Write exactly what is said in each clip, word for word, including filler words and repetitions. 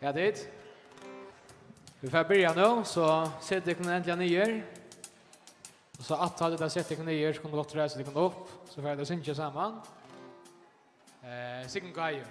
Ja, tit. Vit fara at byrja nú, so set tykkum endiliga niður. Og so aftan á at seta tykkum niður, so kunnu gott reisa tykkum upp, so fara vit at syngja saman. Eh, Sigmund Guðjón.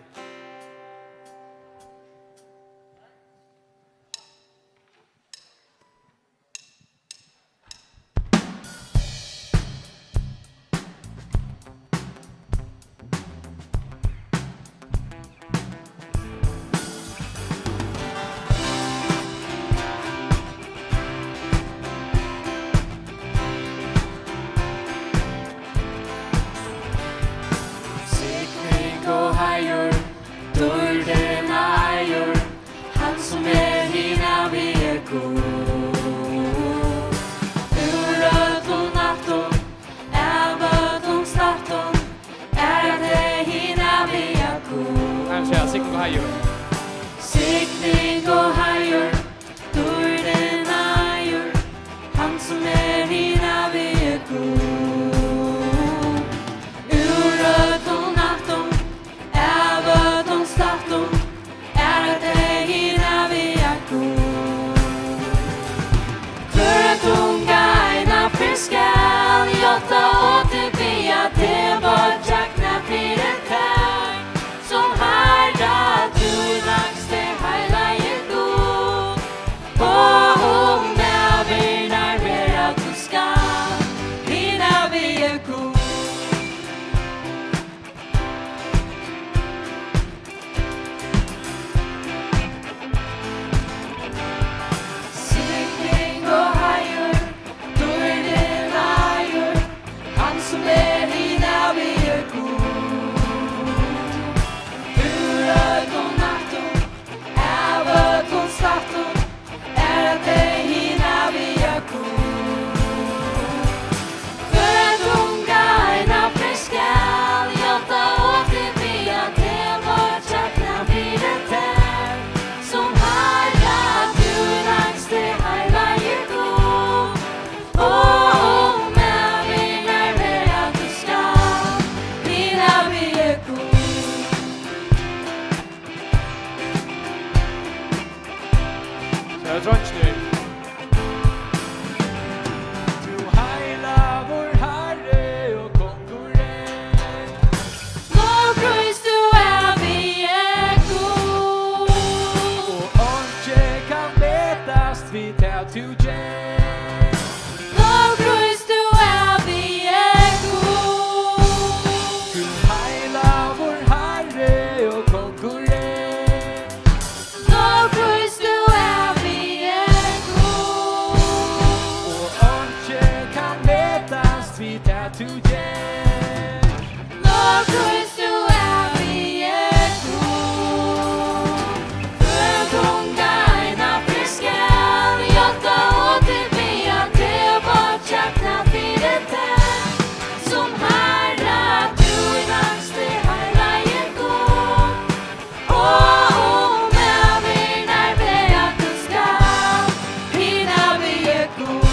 Signing og heiður, dýrdin eigur, hann sum er hin ævigi Gud. Úr øllum ættum, av øllum slættum, æra teg hin æviga Gud. Hann sigur, signing og heiður. Signing og heiður, dýrdin eigur, hann sum er hin ævigi Gud. Úr øllum ættum, av øllum slættum, æra teg hin æviga Gud. Hvør tunga eina ferð skal játta og tilbiðja teg, boyggja knæ fyri tær, sum Harra, tú lægsti heilagi Gud. Og um ævinnar vera tú skalt, hin ævigi Gud. Signing og heiður, dýrdin eigur, hann sum er hin ævigi Gud. Úr øllum ættum, av øllum slættum, æra teg hin æviga Gud. Hvør tunga eina ferð skal játta og tilbiðja teg, boyggja knæ fyri tær, sum Harra, tú lægsti heilagi Gud. Og um ævinnar vera tú skalt, hin ævigi Gud. So er tað dreingirnir. Tú heilagur Harri og kongur er. Lovprís tú ævigi Gud. Og einki kann metast við tað tú ger. Lovprís tú ævigi Gud. Tú heilagur Harri og kongur er. Lovprís tú ævigi Gud. Og einki kann metast við tað tú ger. Lovprís tú ævigi Gud. Hvør tunga eina ferð skal játta og tilbiðja teg, boyggja knæ fyri tær, sum Harra, tú lægsti heilagi Gud. Og um ævinnar vera tú skalt, hin ævigi Gud.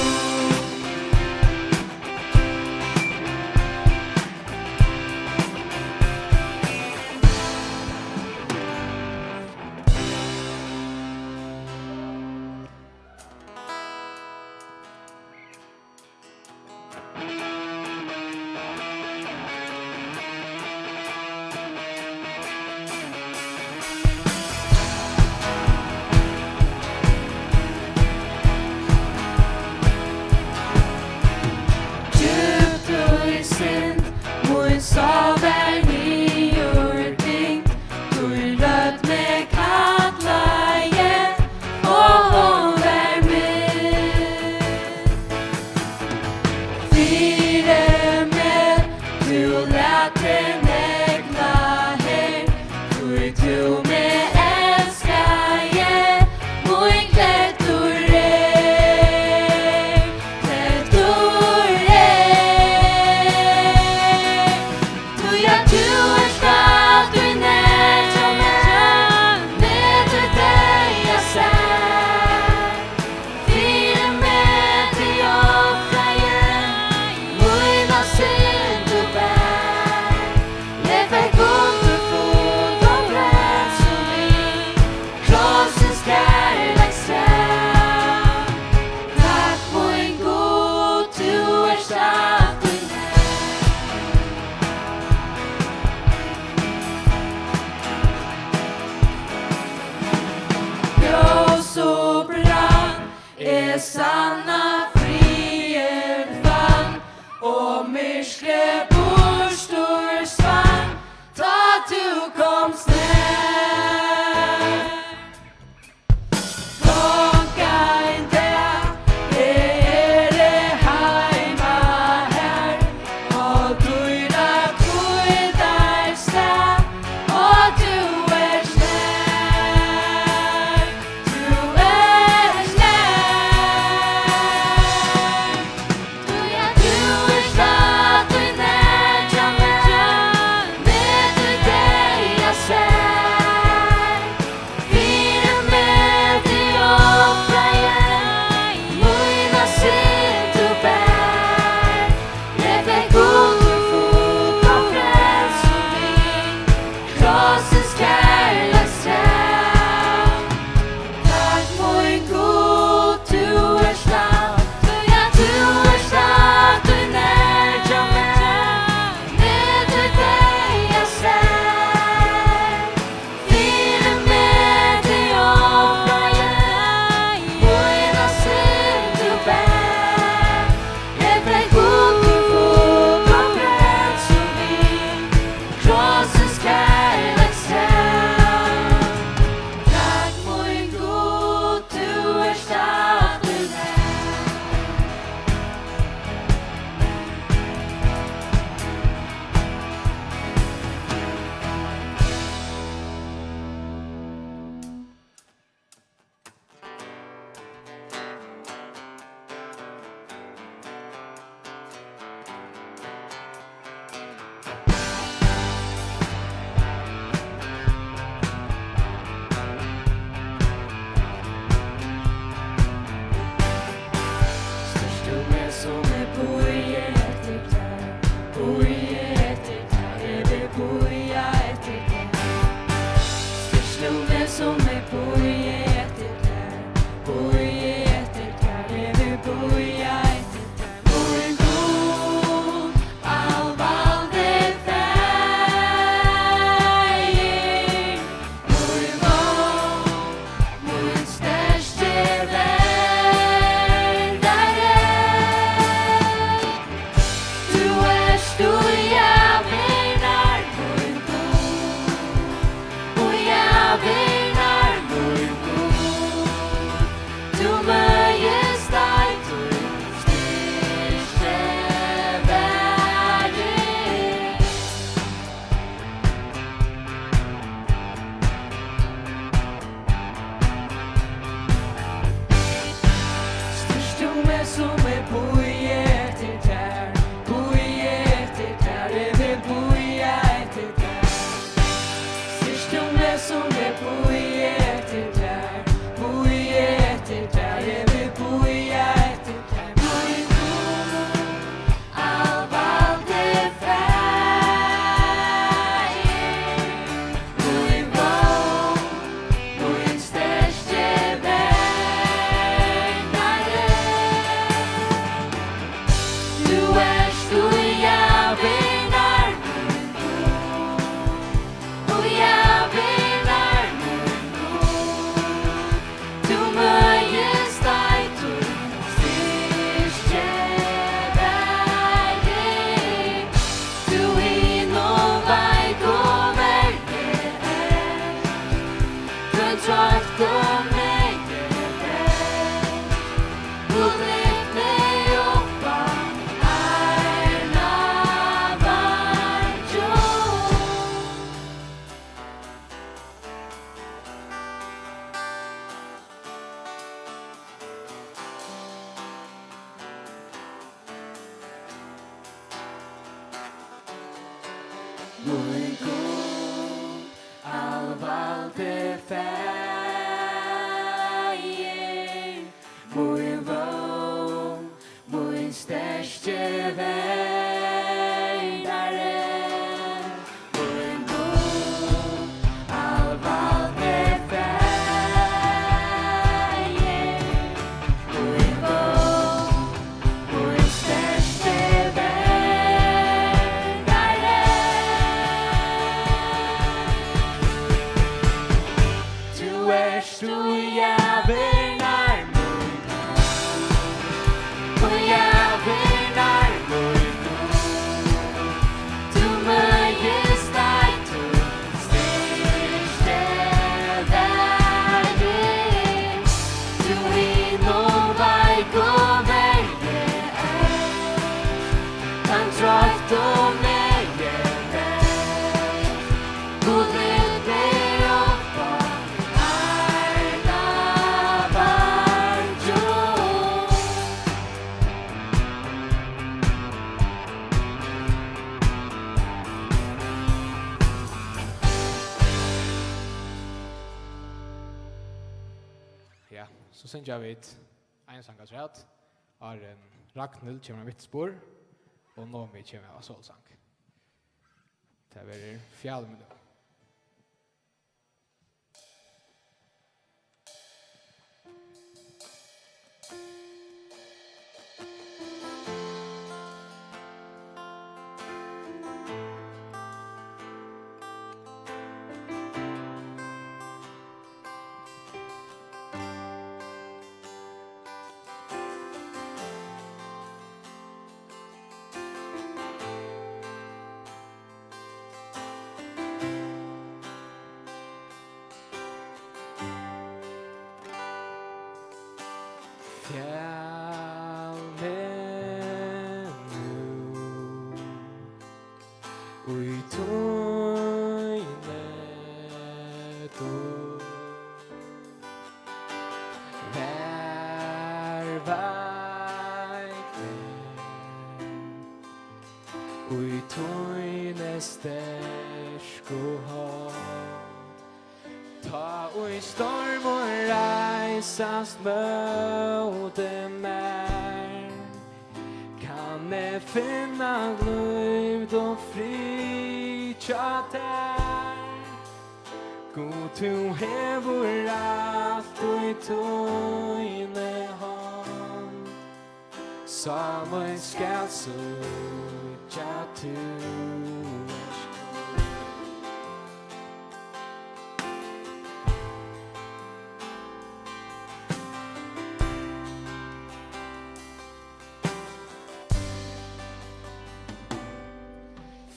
Sum eg bíði eftir tær, bíði eftir tær, eg vil bíða eftir tær. Styrk tú meg, sum eg bíði eftir tær, bíði eftir tær, eg vil bíða eftir tær. Mín Gud, alvaldi Faðir, mín vón, mín sterki vernari. Tú ert, tú javinar mín Gud, tú javinar mín Gud. Tú møðist ei, tú styrkir veri. Tú hinum veiku verji ert, hvønn troyttan megi ert. Gud, lyft meg upp á eina veingjum. Mín Gud, alvaldi Faðir, mín vón, mín sterki vernari, mín Gud, alvaldi Faðir, mín vón, mín sterki vernari. Tú ert, tú javinar mín Gud, tú javinar mín Gud. Tú møðist ei, tú styrkir veri. Tú hinum veiku verji ert, tann troyttan megi ert. Gud, lyft meg upp á eina veingjum. Ja, so syngja vit ein sang afturat, áðrenn Ragnhild kemur á vitnisburð og Nomi kemur á sólsang. Tað verður Fjalmøl nú. Fjalmøl nú í tíni døgn. Vær við meg í tíni sterku hond. Tá ið stormur reisast móti mær, kann eg finna glímd og frið hjá tær. Gud, tú hevur alt í tíni hond. Sá mín skal síggja, tú ert.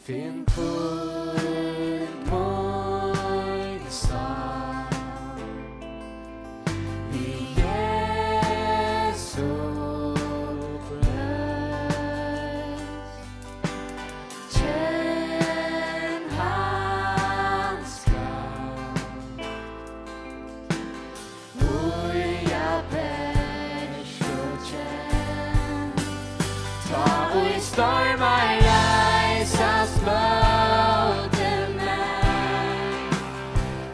Finn hvíld mín sál við Jesu brjóst. Kenn hans kraft. Bíða bert og kenn Tá ið stormar reisast móti mær,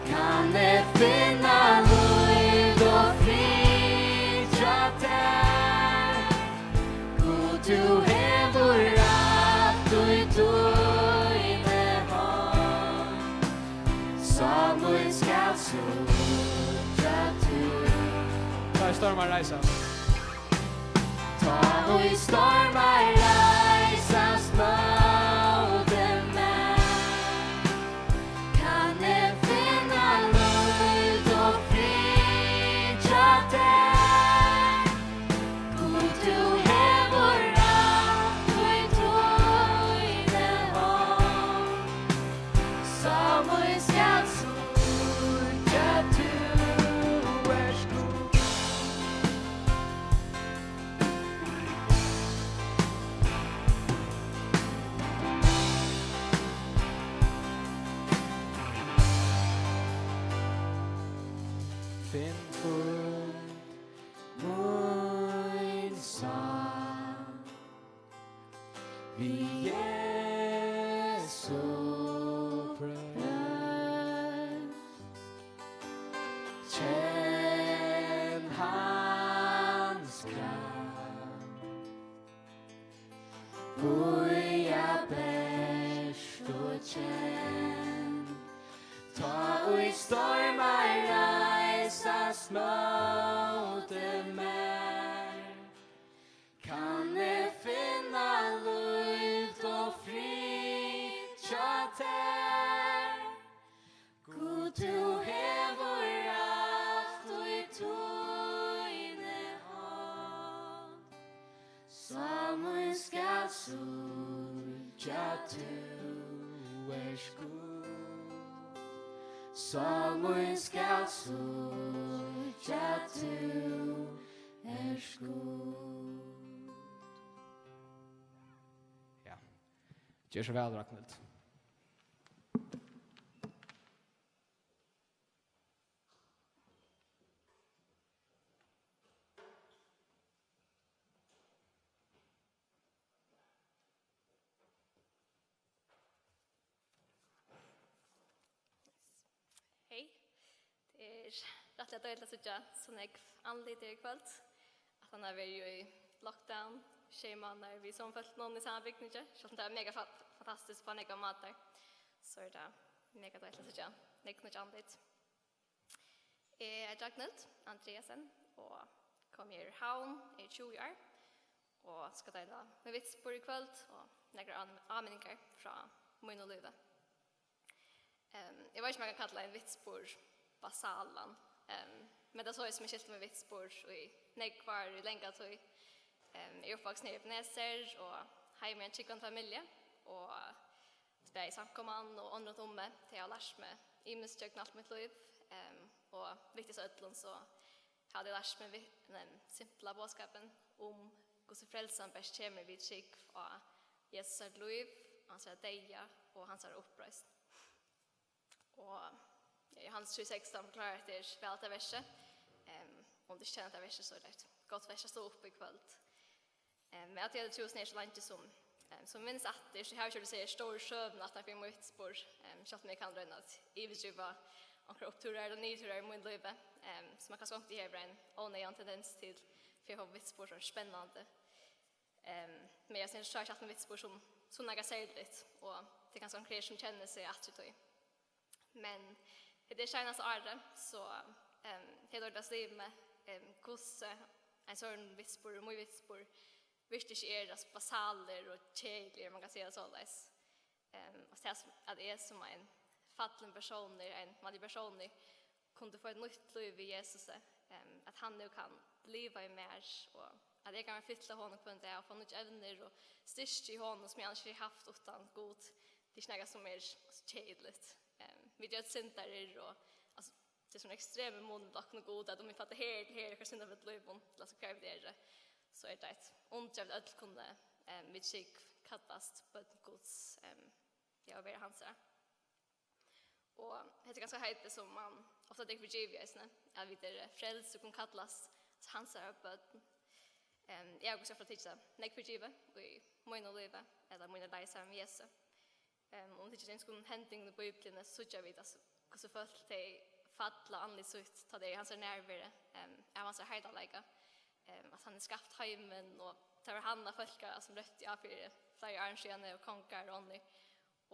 kann eg finna lív og frið hjá tær. Gud, tú hevur rætt í tíni hond, sál mín skal síggja tú. Tá ið stormar reisast. Tá ið stormar reisast móti mær, kann eg finna lív og frið hjá tær. Gud, tú hevur rætt í tíni hond, sál mín skal síggja tú ert Gud. Finn fríð, mín sál, við Jesu brjóst. Kenn hans kraft, bíða bert og kenn. Tá ið stormar reisast móti mær, kann eg finna lív og frið hjá tær. Gud, tú hevur rætt í tíni hond, sál mín skal síggja tú ert Gud. Sál mín skal síggja tú ert Gud. Ja. Ger so væl, Ragnhild. Hey, tað er rættiliga deiligt at síggja so nógv andlit her í kvøld. At hann hevur verið í lockdown sjey mánaðir við somu fólkunum í sama bygningi, sjálvt um tað er mega fa-, fantastiskt á nógvar mátar, so er tað mega deiligt at síggja nógv nýggj andlit. Eg eiti Ragnhild Andreasen og komi her úr Havn, eg eri tjúgu ár og skal deila mín vitnisburð í kvøld og nakrar án-, áminningar frá mínum lívi. Ehm, eg veit ikki, um man kann kalla ein vitnisburð basalan, ehm, men tað er soleiðis, sum eg skilti mín vitnisburð í nógv ár, í langa tíð. Ehm, eg eri uppvaksin her í Ebenezer og heima í ein trúgvandi familju, og bæði í samkomuni og rundt um meg, tey hava lært meg ymiskt gjøgnum alt mítt lív, ehm, og viktigast av øllum, so hava tey lært meg vi-, den simpla boðskapin um hvussu frelsan bert kemur við trúgv á Jesus sítt lív, hansara deyða og hansara uppreisn. Og, ja, Johannes trý sekstan forklarar hetta væl, hetta versið. Ehm, um tú ikki kennir hetta versið, so er tað eitt gott vers at standa upp í kvøld. Ehm, men at eg hevði trúð so leingi sum, ehm, sum minnist aftur, so havi eg ikki stóru søguna aftan fyri mítt spor. Ehm, sjálvt um eg kann royna at yvirdriva onkrar upptúrar og niðurtúrar í mínum lívi, ehm, sum man kanska onkuntíð hevur ein óneyðugan tendens til, fyri at fáa mítt spor so spennandi. Ehm, men eg synist, so havi eg ikki havt mítt spor sum, sum nakað serligt, og tað er kanska onkur her sum kennir seg aftur í tí. Men hetta er seinasta árið, so, ehm, hetta er tað sum, ehm, hvussu ein sovorðin vitnisburður, mín vitnisburður, virkiliga er, altso, basalur og keðiligur, man kann siga tað soleiðis. Ehm, og tað sum, at eg sum ein fallin persónur, ein vanligur persónur, kundi fáa eitt nýtt lív við Jesusi, ehm, at hann nú kann liva í mær, og at eg kann vera fylt av honum hvønn dag og fáa nýggjar evnir og styrki í honum, sum eg annars ikki hevði havt uttan Gud. Tað er ikki nakað sum er, altso, keðiligt. Ehm, vit eru øll syndarar, og, altso, tað er sovorðin ekstremur munur millum okkum og Gud, at um vit falla her ella her í okkara syndafullu lívum, ella so hvar vit eru, so er tað eitt undur, at vit øll kunnu, ehm, við trúgv kallast børn Guds, ehm, ja, og vera hansara. Og hetta er kanska heitið, sum man ofta tekur fyri givið eisini, at vit eru frelst og kunnu kallast hansara børn. Um, eg havi hvussu ofta tikið tað nógv fyri givið í mínum lívi, ella mína leið saman við Jesu. Um, um vit hyggja at ymiskum hendingum í Bíbliuni, so síggja vit, altso, hvussu fólk tey falla andlit sítt, tá tey eru í hansara nærveru, um, av hansara heilagleika. Um, at hann hevur skapt heimin, og tað var hann, at fólk, sum róptu á fyri fleiri árum síðani, og kongar og onnur.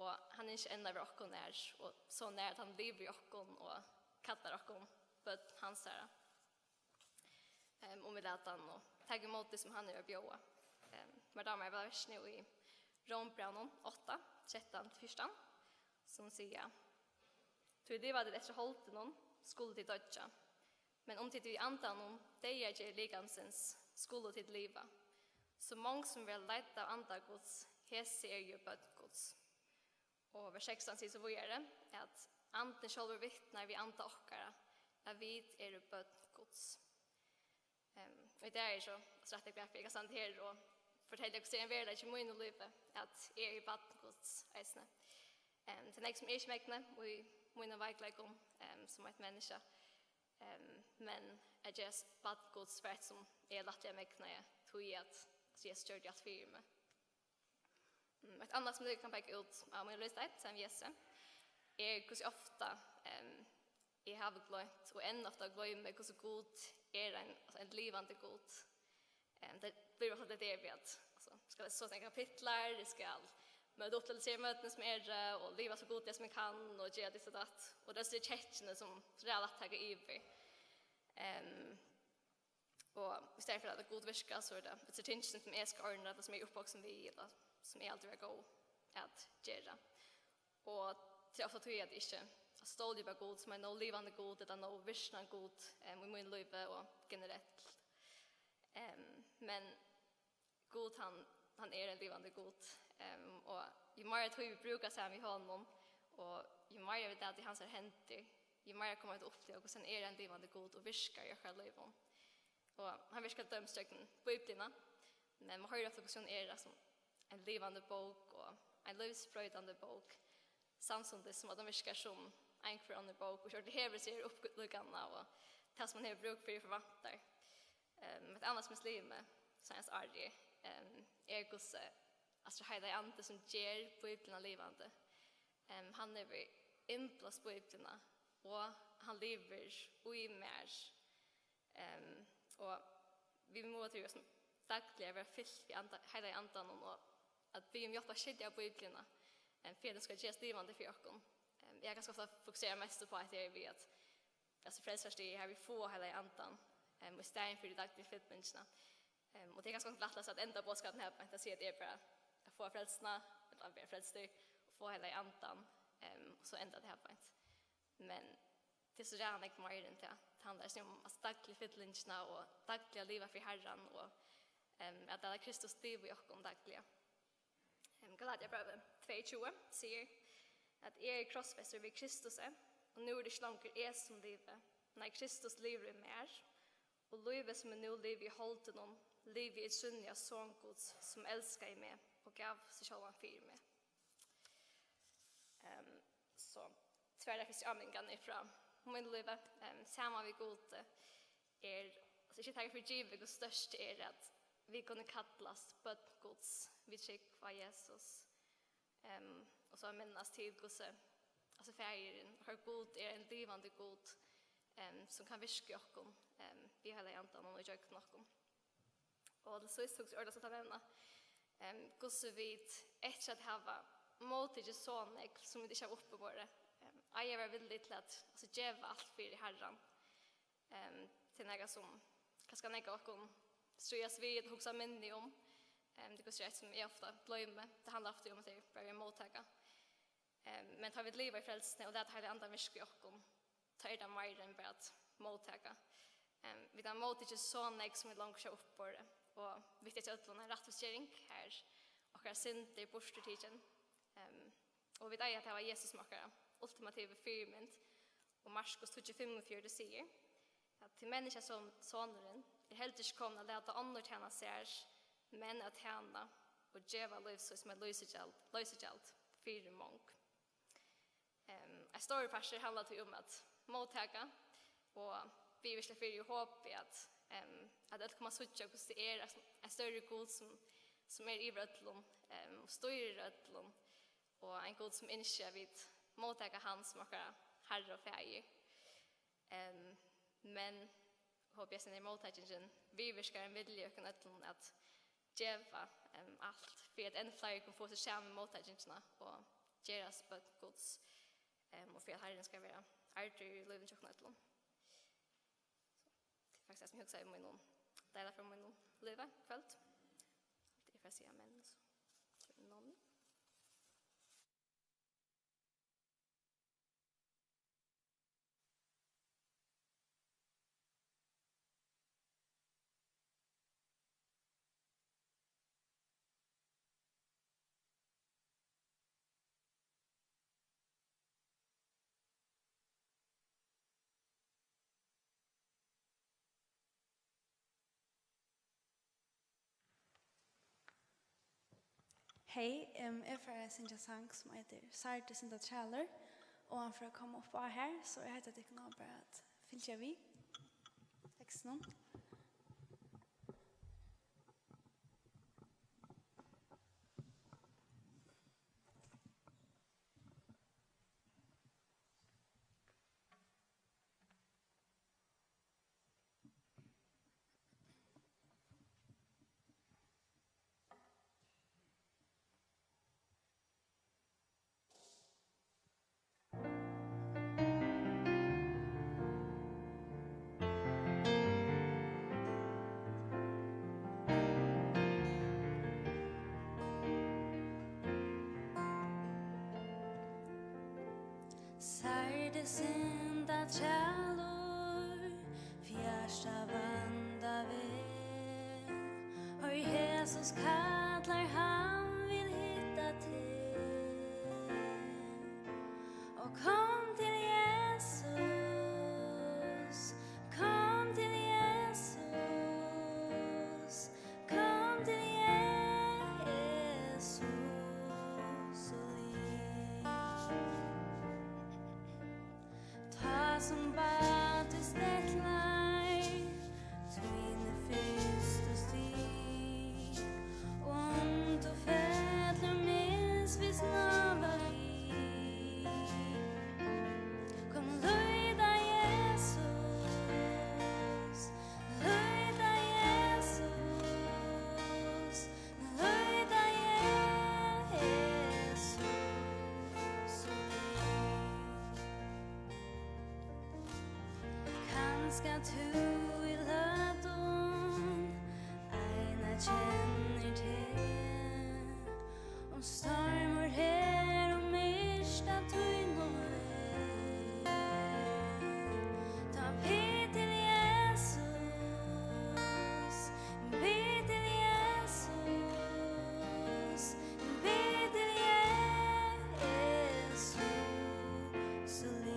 Og hann ynskir enn at vera okkum nær, og so nær, at hann livir í okkum og kallar okkum børn hansara. Um, um vit lata hann og taka ímóti, sum hann hevur at bjóða. Um, mær dámar væl versini í Rómbrævinum átta, trettan til fjúrtan, sum siga: "Tí liva tit eftir holdinum, skulu tit doyggja. Men um tit við andanum deyðagera likamsins, skulu tit liva. So mong sum verða leidd av anda Guds, hesi eru jú børn Guds." Og vers sekstan sigur so víðari, at Andin sjálvur vitnar við anda okkara, at vit eru børn Guds. Um, og í dag er so, so rætt og glað fyri, eg kann standa her og fortelja, hvussu er ein veruleiki í mínum lívi, at eg eri barn Guds eisini. Um, tað er nógv, sum eg ikki megni í mínum veikleikum, um, sum eitt menniskja. Um, men at gerast barn Guds var eitt, sum eg lættliga megnaði, tí at, at Jesus gjørdi alt fyri meg. Mm, eitt annað, sum eg kann peka út á mín lívsstíl, sum Jesu, er, hvussu ofta, em, eg havi gloymt, og enn ofta gloymi, hvussu Gud er ein, altso, ein livandi Gud. Em, tað blívur ofta tað, við at, altso, skal lesa so nógvar kapitlar, eg skal møta upp til hesi møtini sum eru, og liva so gudliga sum eg kann, og gera ditt og datt. Og tað eru tekin, sum so rætt lætt taka yvir. Em, Og í staðin fyri at Gud virkar, so er tað, so er tingini, sum eg skal ordna, ella sum eg eri uppvaksin við, ella sum eg altíð var góð at gera. Og tað er ofta tí, at eg ikki stóli upp á Gud, sum ein nóg livandi Gud, ella nóg virknan Gud, em, í mínum lívi og generelt. Em, men Gud, hann, hann er ein livandi Gud, em, og jú meira tíð vit brúka saman við honum, og jú meira vit lata í hansara hendur, jú meira koma vit at uppliva, hvussu hann er ein livandi Gud og virkar í okkara lívum. Og hann virkar til dømis gjøgnum Bíbliuna, men man hoyrir ofta, hvussu hon er, altso, ein livandi bók og ein lívsbroytandi bók, samstundis sum at hon virkar sum einhvør onnur bók, og gjørt hevur seg uppgøtan og tað, sum man hevur brúk fyri, forvæntar. Ehm, eitt annað, sum er sligið meg seinasta árið, ehm, er hvussu, altso, Heilagi Andi, sum ger Bíbliuna livandi. Ehm, hann hevur innblást Bíbliuna, og hann livir í mær. Ehm, og vit mugu, trúgvi eg, dagliga vera fylt við anda, Heilaga Andanum, og at biðja um hjálp at skilja Bíbliuna, ehm, fyri at hon skal gerast livandi fyri okkum. Ehm, eg havi kanska ofta fokuserað mest upp á hetta her við at, altso, frelsararstig, har vit fáa Heilaga Andan, ehm, í staðin fyri dagligu fylliringina. Ehm, og tað er kanska ofta lættast at enda boðskapin her beint, at siga, at tað er bara at fáa frelsuna, ella at vera frelstur, og fáa Heilaga Andan, ehm, og so endar tað her beint. Men tað er so ræðuliga nógv meira enn tað. Tað handlar eisini um, altso, dagligu fylliringina og dagliga at liva fyri Harran og, em, at lata Kristus liva í okkum dagliga. Em, Galatiabrævið tvey tjúgu sigur, at eg eri krossfestur við Kristusi, og nú er tað ikki longur eg, sum livi, nei, Kristus livir í mær, og lívið, sum eg nú livi í holdinum, livi eg í trúnni á Son Guds, sum elskaði meg og gav seg sjálvan fyri meg. Ehm, so, tvær fyrstu áminningarnar frá mínum lívi, ehm, saman við Gudi, er, altso, ikki taka fyri givið, hvussu stórt tað er, at vit kunnu kallast børn Guds, við trúgv á Jesus. Ehm, og so at minnast til, hvussu, altso, Faðirin, okkara Gud, er ein livandi Gud, ehm, sum kann virka í okkum, ehm, við Heilaga Andanum og ígjøgnum okkum. Og til síðst hugsi eg, orðið, so at nevna, em, hvussu vit, eftir at hava móttikið so nógv, sum vit ikki hava uppiborið, em, eiga at vera villig til at, altso, geva alt fyri Harran. Em, tað er nakað, sum kanska nógv av okkum stríðast við og hugsa minni um. Em, tað er kanska eitt, sum eg ofta gloymi. Tað handlar ofta um, at tað er bara ein móttaka. Em, men tá vit liva í frelsuni og lata Heilaga Andan virka í okkum, tá er tað meira enn bara at móttaka. Em, vit hava móttikið so nógv, sum vit longu ikki hava uppiborið, og vit hava øll fingið eina rættvísgering, har okkara synd er burturtikin. Em, og vit eiga at hava Jesus sum okkara ultimativu fyrimynd, og Markus tíggju fimmogfjøruti sigur, at tí menniskja, sum Sonurin, er heldur ikki komin at lata onnur tæna sær, men at tæna og geva lív sítt sum eitt loysigjald, loysigjald fyri mong. Em, ein stórur partur handlar tí um at móttaka og biðja virkuliga fyri í hopi, at, Em, at øll koma at síggja, hvussu tað er, at ein størri Gud, sum, sum er yvir øllum, em, og stýrir øllum, og ein Gud, sum ynskir, at vit móttaka hann sum okkara Harra og Faðir. Em, men hopi eg, at henda móttakingin viðvirkar ein vilja í okkum øllum at geva, em, alt, fyri at enn fleiri kunnu fáa seg saman við móttakingina og gerast børn Guds, em, og fyri at Harrin skal vera ærdur í lívinum hjá okkum øllum. So, tað er faktiskt tað, sum eg hugsaði um í mínum, deila frá mínum lívi í kvøld. Tað er fyri at siga amen, so kemur nonnan. Hey, em, eg fari at syngja ein sang, sum eitur Særdi synda trælir, og hann fer at koma upp á her, so eg heiti tykkum á bara at fylgja við tekstinum. Særdi synda trælir, fjarsta vanda veg. Hoyr, Jesus kallar, hann vil hitta teg. Og kom til Jesus, kom til Jesus, kom til Jesus og liv. Tá sum bátur stillar tíni fyrstu stig, og um tú fellur, minst við snáva vik. Kom, lít á Jesus, lít á Jesus, lít á Jesus. Kanska tú í løtum eina kennir teg, um stormur her og myrkt á tínum veg. Tá bið til Jesus, bið til Jesus, bið til Jesus og liv.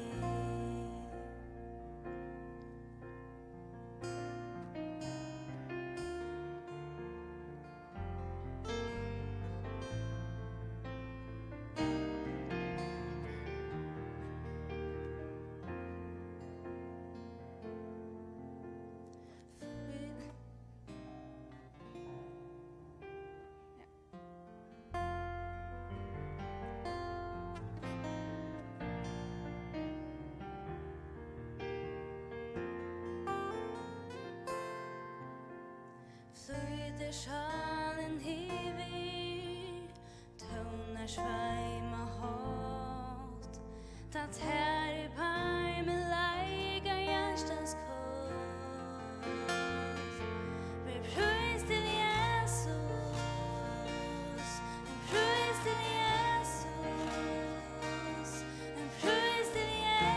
Flýtur sálin yvir, tónar sveima hátt, tá tær í barmleika hjartans kátt. Ver prís til Jesus, ver prís til Jesus, ver prís til Jesus.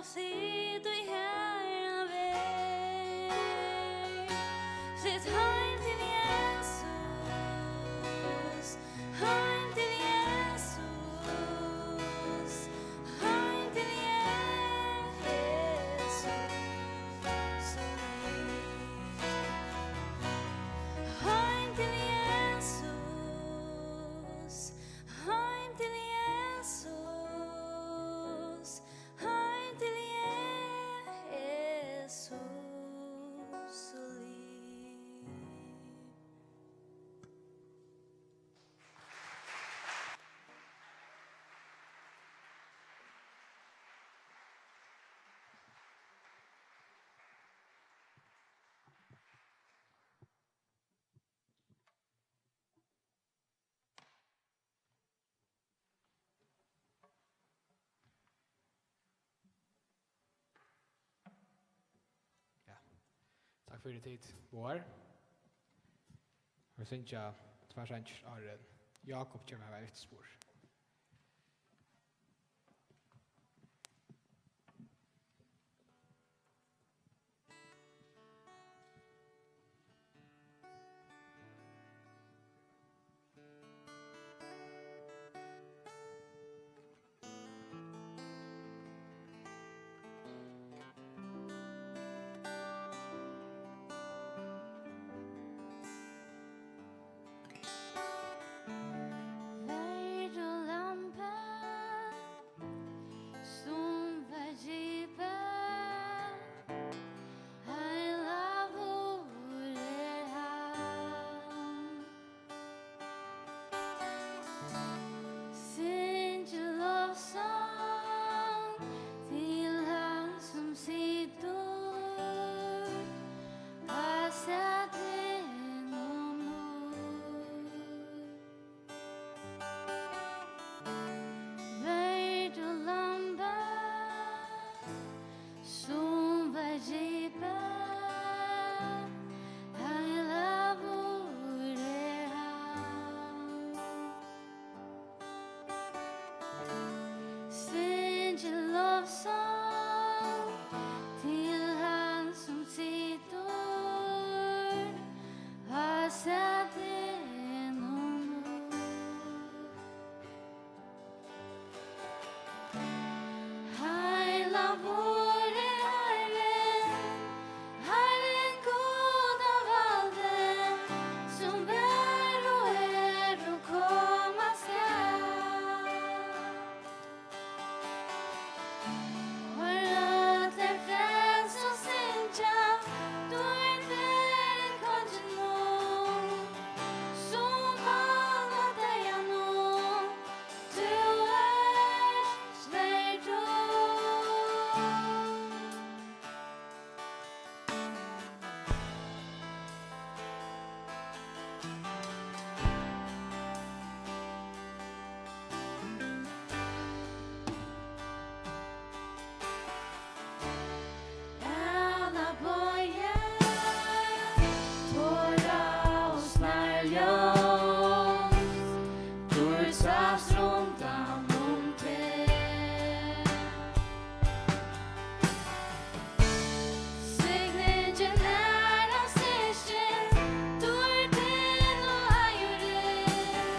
Sig tú, Harra, ver. Sig heim til Jesus, heim til Jesus, heim til Jesus. Heim til Jesus, heim til Jesus, heim til Jesus. Ja. Takk fyri tit, Boar. Vit syngja tveir sangir, áðrenn Jákup kemur við eftirspurn. Ver tú lambið, sum var dripið, heilagur er hann. Syngið lovsang til hann, sum situr á sætinum í. Ver tú lambið, sum var dripið, heilagur er hann. Syngið lovsang til hann, sum situr á sætinum í. Heilagur er Harrin, Harrin Gud av valdi, sum var og er og koma skal. Hoyr, øll er frelst og syngja, dýrd veri konginum, sum vann á deyðanum, tú ert verdur. Æla bogi, tora og snarljós, dýrd sást rundan um teg. Signingin er av systir, dýrdin og eiðurin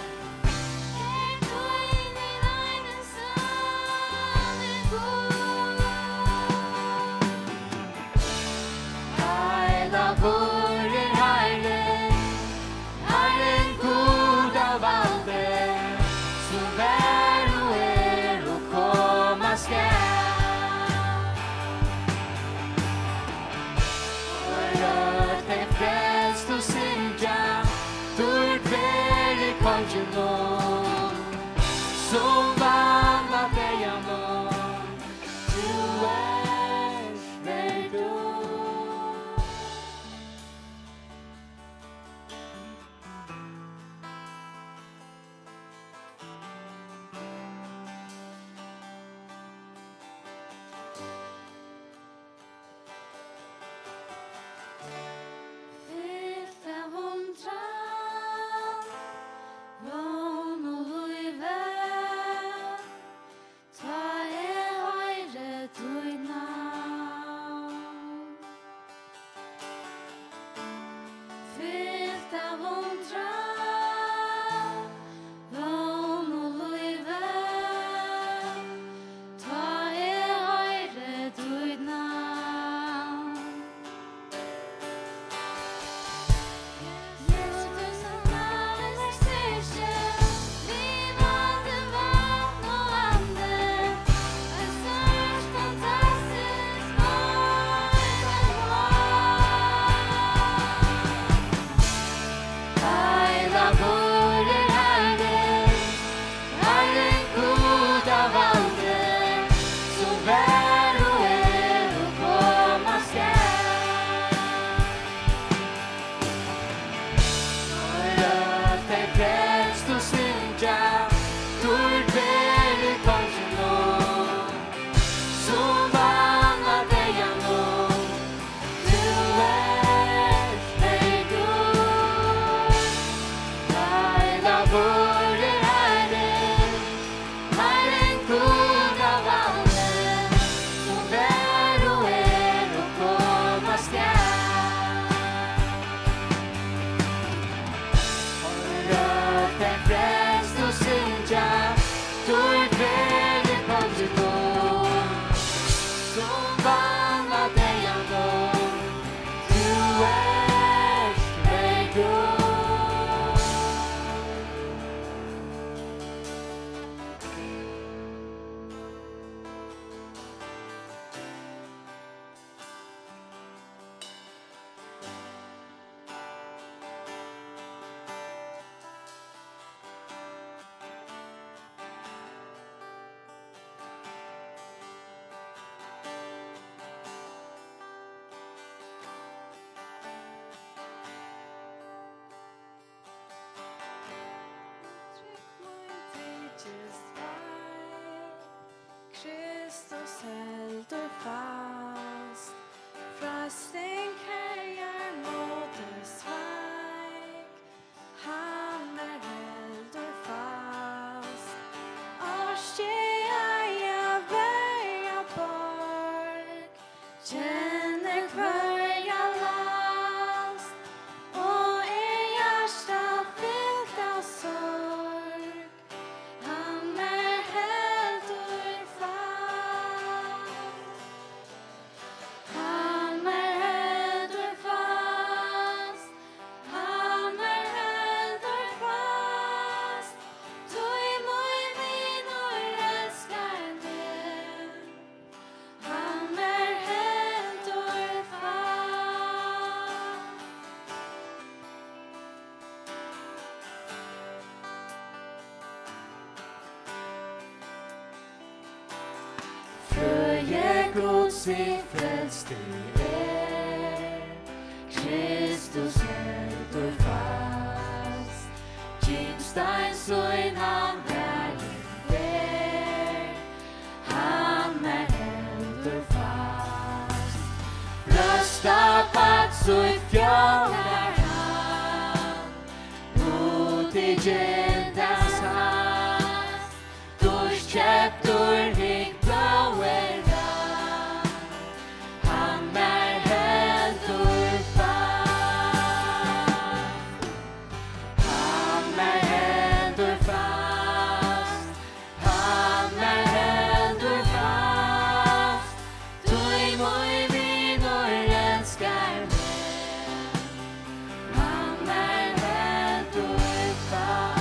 er tín, hin eini sanni Gud. Heilagur er Harrin, Harrin Gud av valdi, sum var og er og koma skal. Og rødd tey frelstu syngja, dýrd veri konginum, sum vann á deyðanum, tú ert verdur. Fylt av undran, vón og lívi. Tí frelsti er, Kristus heldur fast. Gimstein sín hann bærir, hann mær heldur fast. Røsta barn sítt fjólar hann, nú tit gilda sæst. Dýrt keyptur, hygg, blóð er hann, hann mær heldur fast. Hann mær heldur fast, hann mær heldur fast. Tí mín vinur elskar meg, hann mær heldur fast.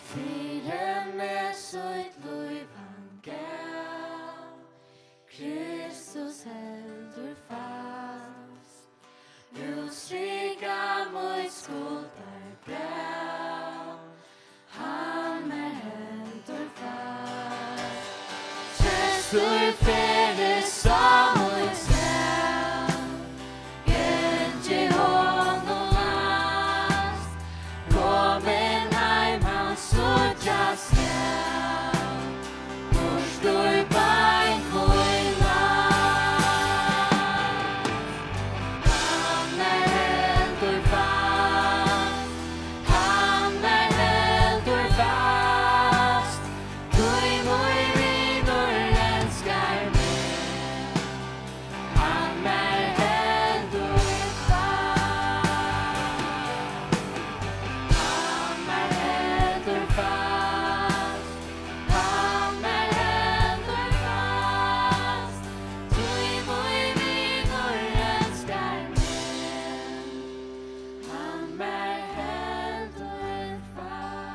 Fyri meg sítt lív hann gav, Kristus heldur fast. Útstrika mítt skuldarbræv, hann mær heldur fast. Trestur ferðir sá mítt stað, gangi honum næst, komin heim hann síggjast skal. Burtur beint mín leið. Hann mær heldur fast, hann mær heldur fast. Tí mín vinur elskar meg, hann mær heldur fast. Hann mær heldur fast. Hann mær heldur fast, tí mín vinur elskar meg. Hann mær heldur fast.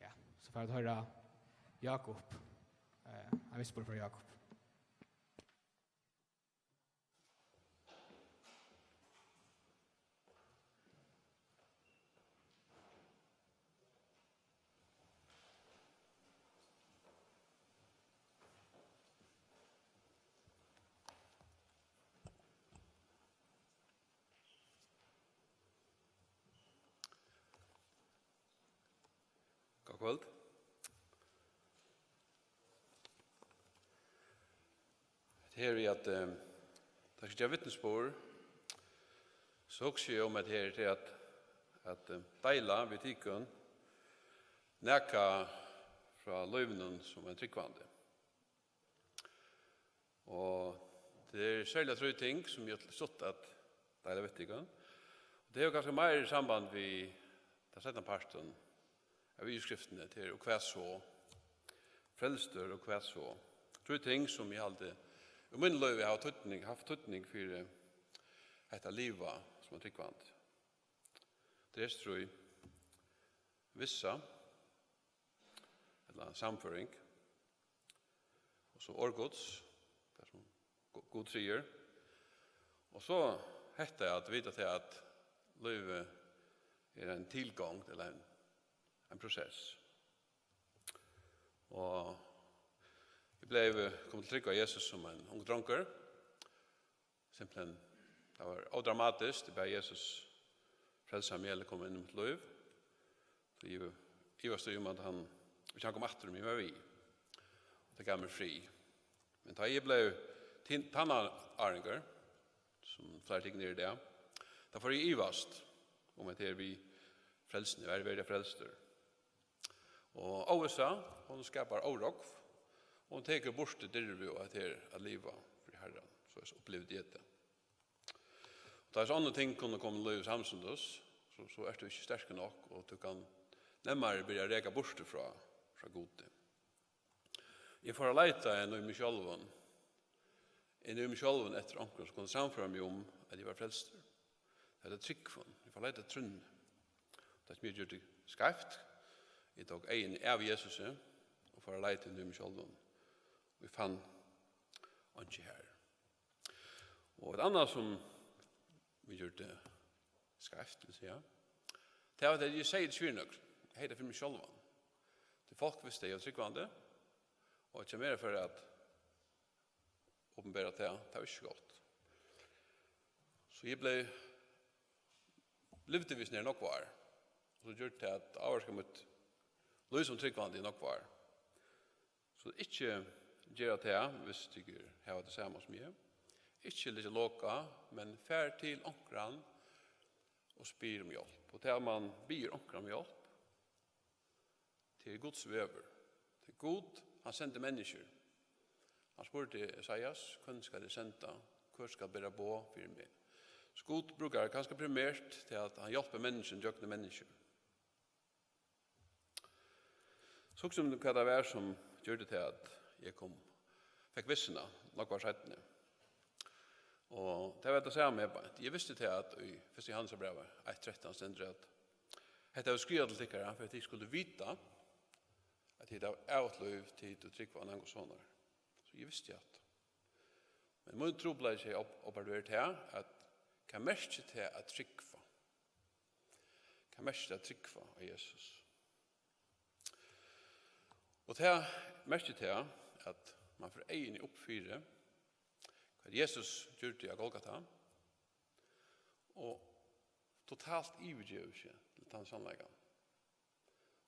Ja, so fara vit at hoyra Jákup. Eh, ein vistburð frá Jákup. Gott kvøld. Hetta her við at, eh, tá eg skal gera vitnisburð, so hugsi eg um at her til at, at, eh, deila við tykkum nakað frá lívinum sum ein trúgvandi. Og tað er serliga trý ting, sum eg ætli stutt at deila við tykkum. Og tað hevur kanska meira samband við tann seinna partin av yvirskriftini, tað er: "Og hvat so?" Frelstur, og hvat so? Trý ting, sum eg haldi, í mínum lívi hava týdning, havt týdning fyri hetta at liva sum ein trúgvandi. Tað er trý. Vissa, ella sannføring. Og so orð Guds, tað sum Gu-, Gud sigur. Og so hetta at vita til at lívið er ein tilgongd, ella ein, ein prosess. Og eg bleiv, kom til trúgv á Jesus sum ein ungur drongur. Simpelthen, tað var ódramatiskt. Eg bað Jesus frelsa meg ella koma inn í mítt lív. Tí eg ivaðist í um, at hann, ikki hann kom aftur, um eg var við. Og tað gav mær frið. Men tá eg bleiv tin-, tannáringur, sum fleiri tykkum eru í dag, tá fór eg at ivast um, at her við frelsuni, var eg veruliga frelstur? Og óvissa, hon skapar órógv, og hon tekur burtur dirvi og at her at liva fyri Harran. So upplivdi eg tað. Og tá so onnur ting kunnu koma í lívið samstundis, so, so ert tú ikki sterkur nokk, og tú kann nemmari byrja at reka burtur frá, frá Gudi. Eg fór at leita inn í meg sjálvan, inn í meg sjálvan eftir onkrum sum kundi sannføra meg um, at eg var frelstur. Ella trúgvin. Eg fór at leita trúnni. Tað sum eg gjørdi skeivt, Eg tók eyguni av Jesusi og fór at leita inni í mær sjálvum. Og eg fann einki har. Og eitt annað, sum vit gjørdu skeivt, vil eg siga, tað var, at eg segði tað ikki fyri nøkrum. Eg hevði tað fyri meg sjálvan. Tí fólk vistu, at eg var trúgvandi, og at eg var farin at opinbera tað, tað var ikki gott. So eg bleiv, livdi við hesum í nógv ár. Og so gjørdi tað, at ávirkaði mítt lív sum trúgvandi í nógv ár. So ikki gera tað, viss tykur hava tað sama sum eg. Ikki liggja lokað, men far til onkran og spyr um hjálp. Og tað, man biður onkran um hjálp, tað er Guds vegur. Tað er Gud, hann sendir menniskjur. Hann spurdi Esaias: "Hvønn skal eg senda? Hvør skal bera boð fyri meg?" So Gud brúkar kanska primert til, at hann hjálpir menniskjum gjøgnum menniskjur. So hugsi um, hvat tað var, sum gjørdi tað, at eg kom, fekk vissuna nógv ár seinni. Og tað var tað sama, eg beint. Eg visti tað, at í fyrsta Jóhannesarbrævi eitt trettan stendur, at hetta var skrivað til tykkara, fyri at tit skuldu vita, at tit hava ævigt lív, tit ið trúgva á Guds sonar. So eg visti hatta. Men mín trupulleiki er op-, openbert her, at hvat merkir tað at trúgva? Hvat merkir tað at trúgva á Jesus? Og tað merkir tað, at man fær eyguni upp fyri, hvat Jesus gjørdi á Golgata, og totalt yvirgevur seg til tann sannleikan.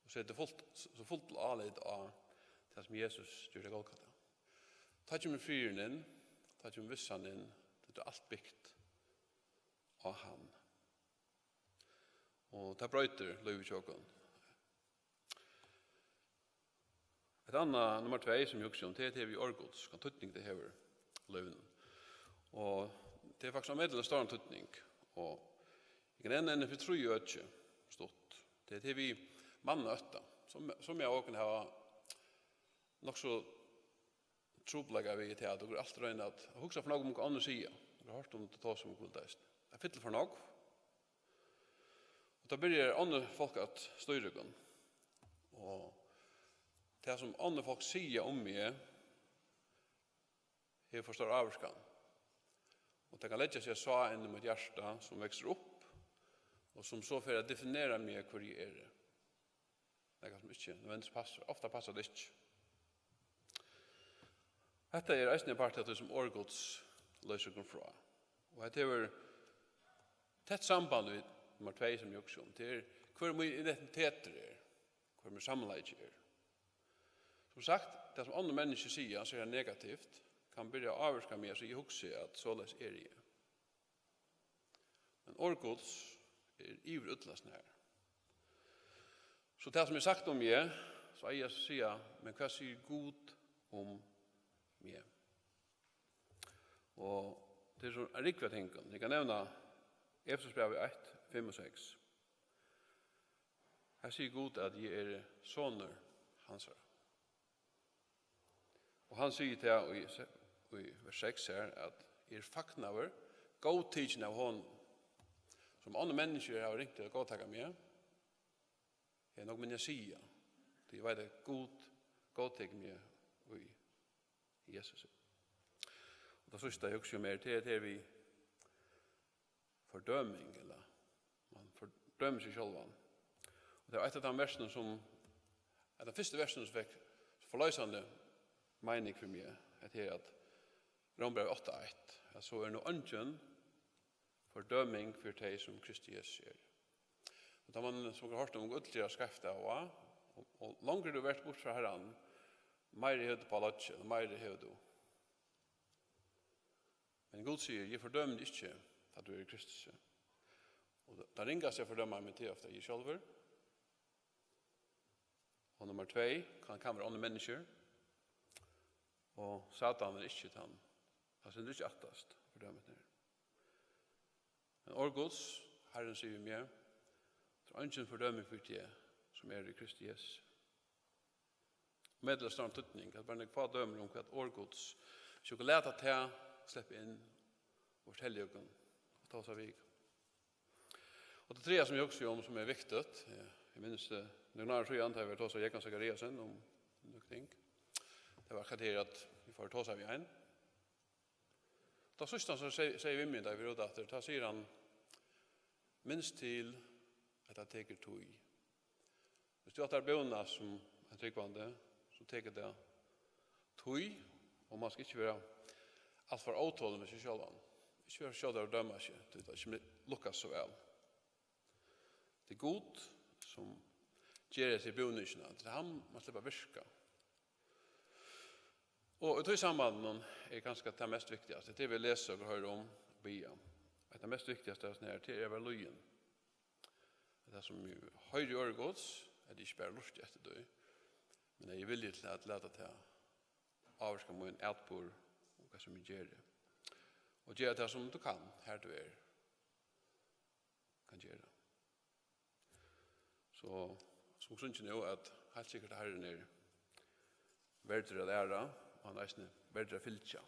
Og setur fult, so fult álit á tað, sum Jesus gjørdi á Golgata. Tá kemur friðurin inn, tá kemur vissan inn, tað er alt bygt á hann. Og tað broytir lívið hjá okkum. Eitt annað, nummar tvey, sum eg hugsi um, tað er tað við orð Guds, hvaðan týdning tað hevur í lívinum. Og tað er faktiskt ein ómetaliga stóran týdning. Og eg kann nevna eina fyri trý øki, stutt. Tað er tað við mannaótta, sum, sum eg og hava nokk so trupulleikar við, tað er, at okur altíð royna at hugsa for nógv um, hvat onnur siga. Okur hava hoyrt um tað, tosað um kvøld eisini. Tað fyllir for nógv. Og tá byrjar onnur fólk at stýra okkum. Og tað, sum onnur fólk siga um meg, hevur for stóra ávirkan. Og tað kann leggja seg at sá inn í mítt hjarta, sum veksur upp, og sum so fer at definera meg, hvør eg eri. Nakað, sum ikki nødvendigvis passar. Ofta passar tað ikki. Hetta er eisini ein partur av tí, sum orð Guds loysir okkum frá. Og hetta hevur tætt samband við nummar tvey, sum eg hugsi um. Tað er, hvør mín identitetur er, hvør mín samleiki er. Sum sagt, tað, sum onnur menniskju siga, so er tað negativt, kann byrja at ávirka meg, so eg hugsi, at soleiðis eri eg. Men orð Guds er yvir øll at snara. So tað, sum er sagt um meg, so eigi eg at siga: "Men hvat sigur Gud um meg?" Og tað er so ein rúgva av tingum. Eg kann nevna Efesusbrævið eitt, fimm og seks. Her sigur Gud, at eg eri sonur hansara. Og hann sigur tað í se-, í vers seks her, at eg eri fagnaður, góðtikin av honum. Sum onnur menniskju hava ringt til at góðtaka meg, hevur nógv minni at siga, tí eg veit, at Gud góðtekur meg í Jesusi. Og tað síðsta, eg hugsi um, er, tað er, tað er við fordøming, ella man fordømir seg sjálvan. Og tað er eitt av teimum versunum, sum, eitt av fyrstu versunum, sum fekk forloysandi meining fyri meg, hetta er, at Rómbrævið átta eitt, at so er nú eingin fordøming fyri tey, sum Kristus Jesus er. Og tá man, sum okur hava hoyrt um, øll gera skeivt av og á, og, og longri tú ert burt frá Harranum, meiri hevur tú upp á loggið, og meiri hevur tú. Men Gud sigur: "Eg fordømi teg ikki, tá tú ert í Kristusi." Og tað, tað ringasta eg fordømi meg, tað er ofta eg sjálvur. Og nummar tvey, kann, kann vera onnur menniskjur. Og Satan er ikki tann. Hann stendur ikki aftast, fordømir teg. Men orð Guds, Harrin sigur við meg: "Tað er eingin fordøming fyri teg, sum er í Kristi Jesusi." Metaliga stóran týdning, at bara nøkur fá dømir um, hvat orð Guds, so okur lata tað sleppa inn og fortelja okkum og tosa við okkum. Og tað triðja, sum eg hugsi um, sum er viktigt, eh, Eg minnist, eh, nøkur ár síðan, tá eg var tosa við Jógvan Zachariasen um nøkur ting. Tað var akkurát her, at vit fóru at tosa við ein. Tað síðsta, sum hann seg-, segði við meg, tá eg var úti aftur, tá sigur hann: "Minst til, at tað tekur tíð." Viss tú ætlar at búna sum ein trúgvandi, so tekur tað tíð, og mann skal ikki vera alt for ótolin við seg sjálvan. Ikki vera skjótur at døma seg, tí tað ikki lukkast so væl. Tað er Gud, sum ger hesa búningina. Tað er hann, mann sleppur at virka. Og í tí sambandinum er kanska tað mest viktigasta, tað er, vit lesa og hoyra um, biðja. At tað mest viktigasta er, tað er at vera lýðin. At tað, sum eg hoyri orð Guds, at eg ikki bara lurti eftir tí, men at eg er villigur til at lata tað ávirka mín atburð og hvat sum eg geri. Og gera tað, sum tú kann, har tú er, kann gera. So, sum sungið nú, at heilt sikkurt Harrin er verdur at æra, og hann er eisini verdur at fylgja.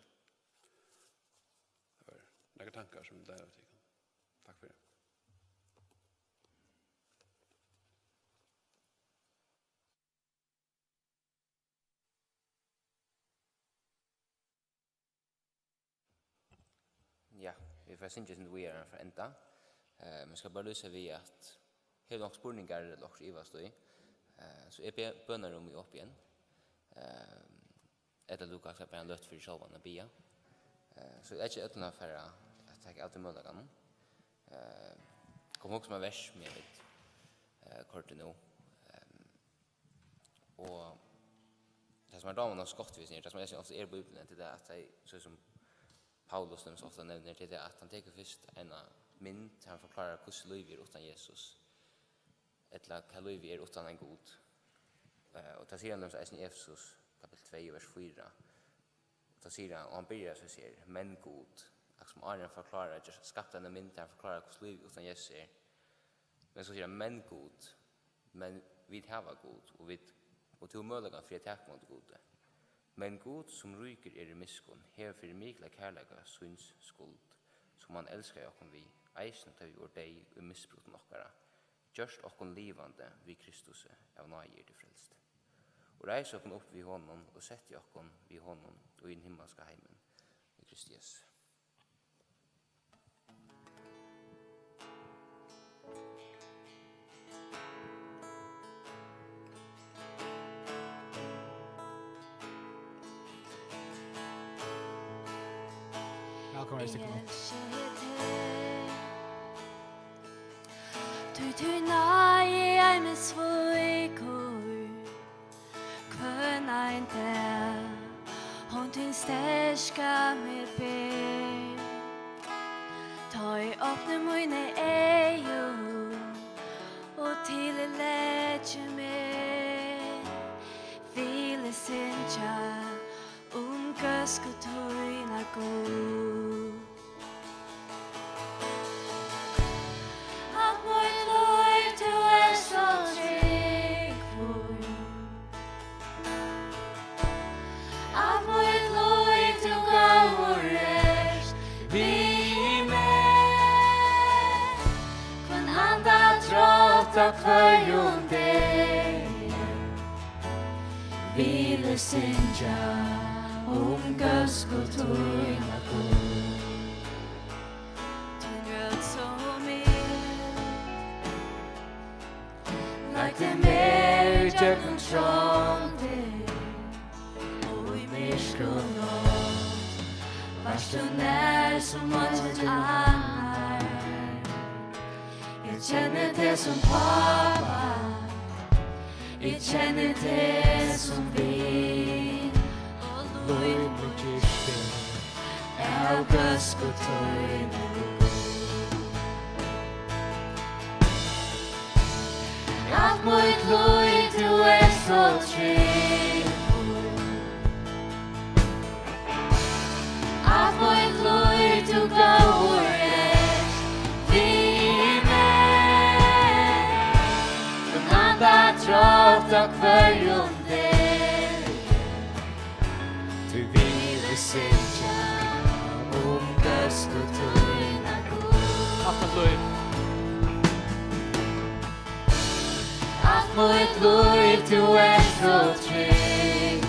Tað var nakrar tankar, sum eg deili við tykkum. Takk fyri. Ja, vit fara at syngja eitt sindur víðari enn frá enda. Eh, men skal bara lýsa við, at hevur tú onkrar spurningar ella okkurt ivast í, eh, so er be-, bønarúmið opið enn. Eh, ella tú kanska bara ein løtu fyri sjálvan at biðja. Eh, so eg ivist ikki í at fara at taka av tí møguleikanum. Eh, kom hugsa um eitt vers, sum eg veit, eh, koyrt nú. Eh, Og tað, sum mær dámar so gott við hesum, tað, sum eg ofta er í Bíbliuni, tað er tað, at tað er, so sum Paulus nemst ofta nevnir, tað er tað, at hann tekur fyrst eina mynd, hann forklárar, hvussu lívið er uttan Jesus, ella hvat lívið er uttan ein Gud. Eh, og tað sigur hann nemst eisini í Efesus, kapittul tvey, vers fýra. Og tá sigur hann, og hann byrjar, so sigur, "Men Gud", akkurát sum áðrenn hann forklárar, just skapti eina mynd, hann forklárar, hvussu lívið uttan Jesus er. Men so sigur hann, "Men Gud", men vit hava Gud, og vit, og tú hevur møguleikan fyri at taka ímóti Gudi. Men Gud, sum ríkur er í miskunn, hevur fyri mikla kærleika síns skuld, sum hann elskaði okkum við, eisini tá vit vóru deyð í misbrotum okkara, gjørt okkum livandi við Kristusi, av náði eru tit frelst. Og reis okkum upp við honum, og setti okkum við honum í hin himmalska heimin, í Kristi Jesu. Vælkomin, Estikon. Tí tín náði er mín svíkur, hvønn ein dag hon tín sterka meg ber. Tá eg opni míni eygu og til eg leggi meg, vil eg syngja um góðsku tína, Gud. Alt mítt lív, tú ert so trúgvur. Alt mítt lív, tú góður ert við meg. Hvønn andadrátt á hvørjum degi vil eg syngja um góðsku tína, Gud. Tín rødd so mild, leiddi meg ígjøgnum trongdir og í myrkri nátt. Vart tú nær sum eingin annar. Eg kenni teg sum pápa, eg kenni teg sum vin, og lív mítt givst tær av góðsku tíni. Alt mítt lív, tú ert so trúgvur. Alt mítt lív, tú góður ert við meg. Hvønn andadrátt á hvørjum degi tí vil eg syngja um góðsku tína, Gud. Alt mítt lív. Mítt lív, tú ert so trygg.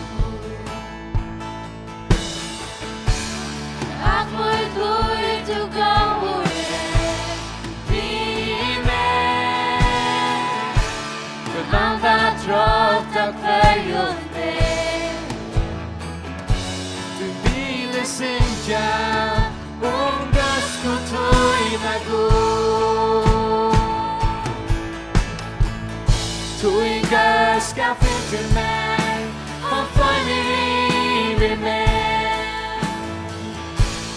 Alt mítt lív, tú góður ert við meg. Mín anda trátt á hvørjum degi. Tú vil eg syngja um góðsku tína, Gud. Tín góðska fylgir mær, hon floymir yvir meg.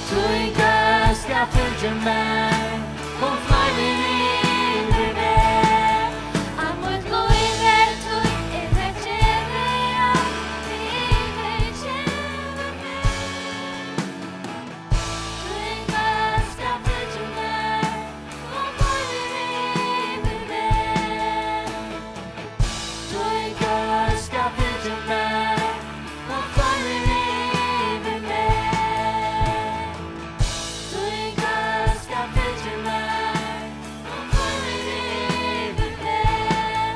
Tín góðska fylgir mær, hon floymir yvir meg. Alt mítt lív er títt, eg taki teg á, eg taki teg á. Tín góðska fylgir mær, hon floymir yvir meg. Tín góðska fylgir mær, hon floymir yvir meg. Tín góðska fylgir mær, hon floymir yvir meg.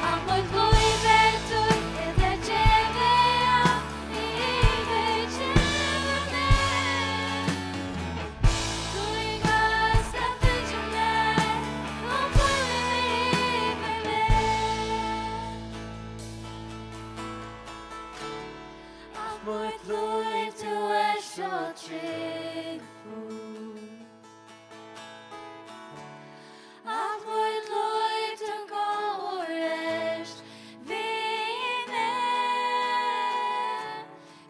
Alt mítt lív er títt, eg taki teg á, eg taki teg á. Tín góðska fylgir mær, hon floymir yvir meg. Alt mítt lív, tú ert so tryggur. Alt mítt lív, tú góður ert við meg.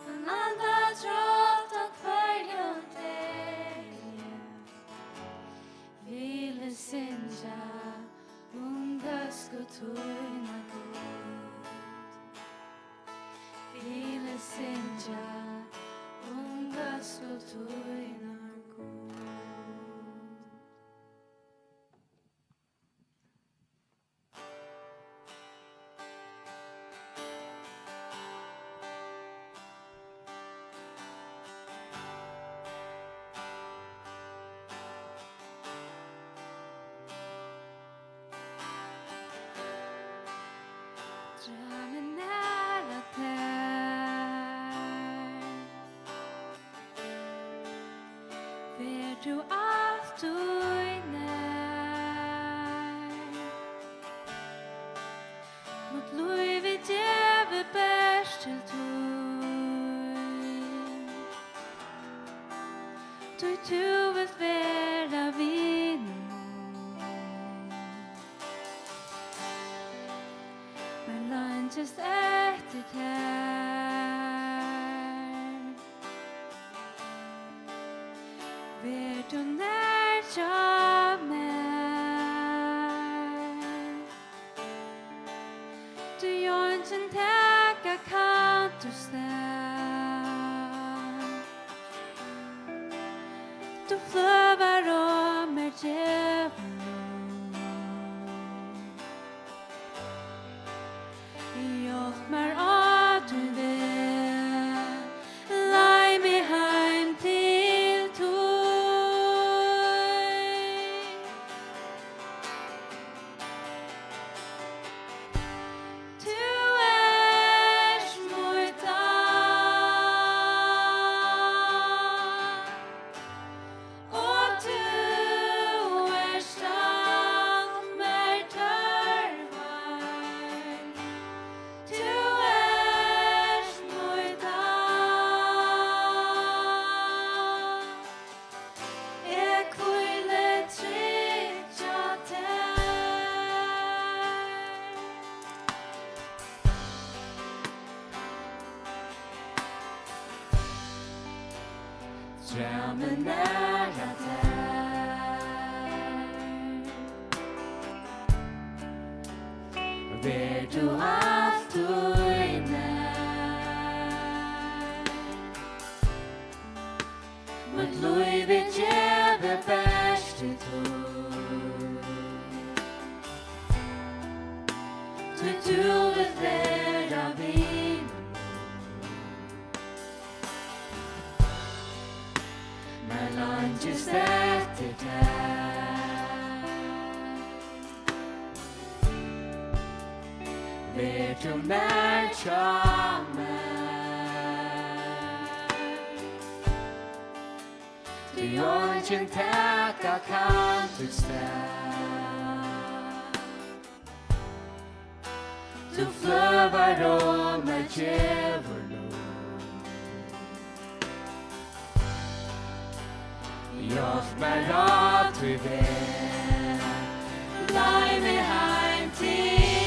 Mín anda trátt á hvørjum degi. Vil eg syngja um góðsku tína, Gud. Vil eg syngja um góðsku tína, Gud. Draga meg nær at tær. Ver tú altíð nær. Mítt lív eg gevi bert til tín, tí tú vilt vera við mær. Mær leingist eftir tær. Ver tú nær hjá mær. Tí eingin taka kann títt stað. Tú fløvar um mær djevulin. Hjálp mær á tín veg, leið meg heim til tín. Tú ert mítt alt, og tú ert alt mær tørvar. Tú ert mítt alt. Eg hvíli trygt hjá tær. Drag meg nær at tær. Ver tú altíð nær. Mítt lív eg gevi bert til tín, tí tú vilt vera við mær. Mær leingist eftir tær. Ver tú nær hjá mær, tí eingin taka kann títt stað. Tú fløvar um meg, gevur lívið. Hjálp mær á tí veg, leið meg heim til tín.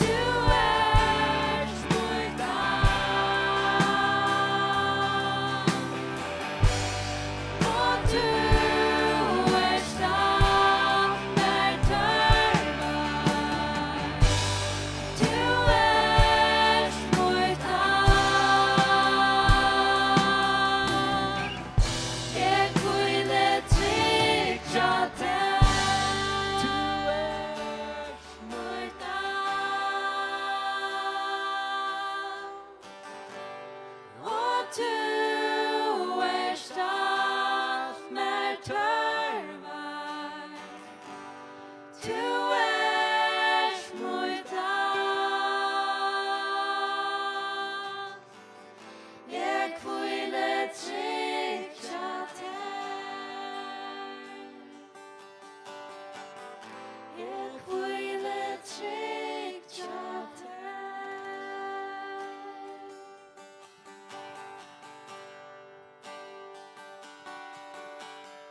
Tú ert mítt alt, og tú ert alt mær tørvar. Tú ert mítt alt. Eg hvíli trygg hjá tær. Tú ert mítt alt, og tú ert alt mær tørvar. Tú ert mítt alt. Eg hvíli trygg hjá tær. Eg hvíli trygg hjá tær.